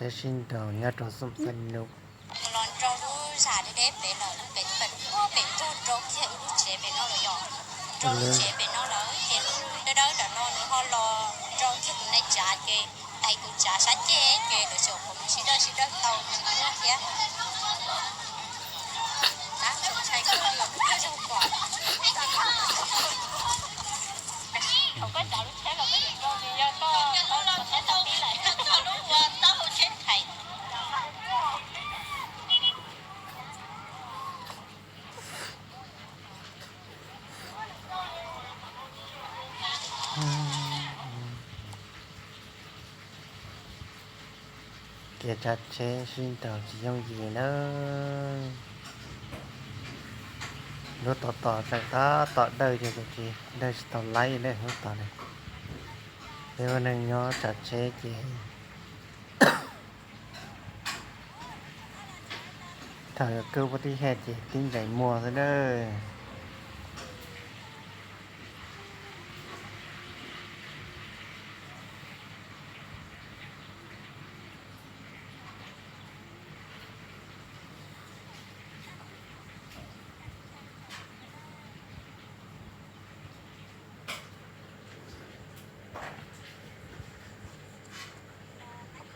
Tsheb sib nraus nyob rau Xoom Xeem Nub. Los nrau lub zam deb deb pem lawm, lub pem pem lub pem ntug nrau kiag ib lub tsev pem no lawm yom. Nrau lub tsev pem no lawm ces lub dawb dawb ntawm no nws ho los nrau kiag tus nai tsav ces tais tus tsav sab ceg ces lawv xyaum qhov sib dawj sib dawj tau tsis muaj thiab. Tab txhob ntshai koj li os, koj zoo pom. Thaum koj tsav lub tsheb los koj yuav nrau nws yog koj tau tsheb tau pib lawm, koj lub ua tau hauv tsheb thaiv. Kev tsav tsheb sib nraus tsis yooj yim nawb. Lub tom tom tseem tab tom dawj ces kuv tsis dawj tsis tau laib ne lub tom ne. Peb ua neeg nyob tsav tsheb ces thaum yuav kawg puab tib hej ces tib nqes muag xwb nawb.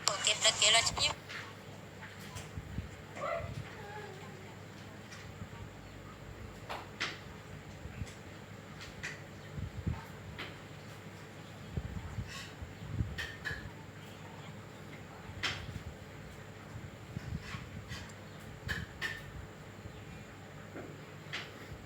Thaum kev plawv kev los tsis yeej